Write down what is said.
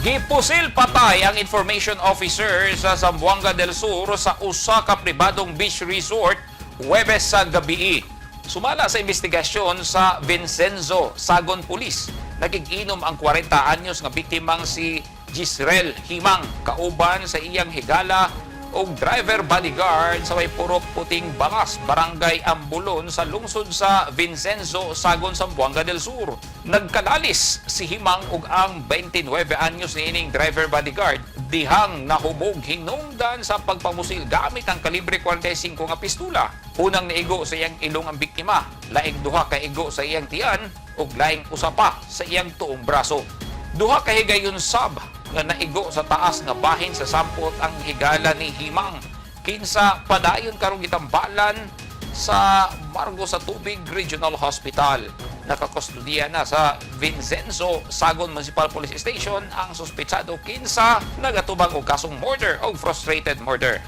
Gipusil patay ang information officer sa Zamboanga del Sur sa usa ka pribadong beach resort Huwebes sa gabii. Sumala sa investigasyon sa Vincenzo Sagon Police, nakig-inom ang 40 anyos nga biktimang si Gisrel Himang kauban sa iyang higala og driver bodyguard sa may Purok Puting Balas, Barangay Ambulon sa lungsod sa Vincenzo, Sagon, Zamboanga del Sur. Nagkalalis si Himang ug ang 29 anyos niining driver bodyguard dihang nahubog hinungdan sa pagpamusil gamit ang kalibre 45 nga pistula. Unang niigo sa iyang ilong ang biktima, laing duha ka igo sa iyang tiyan ug laing usa pa sa iyang tuong braso. Duha ka higayon sab nga naigo sa taas nga bahin sa sampot ang higala ni Himang, kinsa padayon karong gitambalan sa Margosatubig Regional Hospital. Nakakustudiya na sa Vincenzo Sagon Municipal Police Station ang suspetsado, kinsa nagatubang og kasong murder o frustrated murder.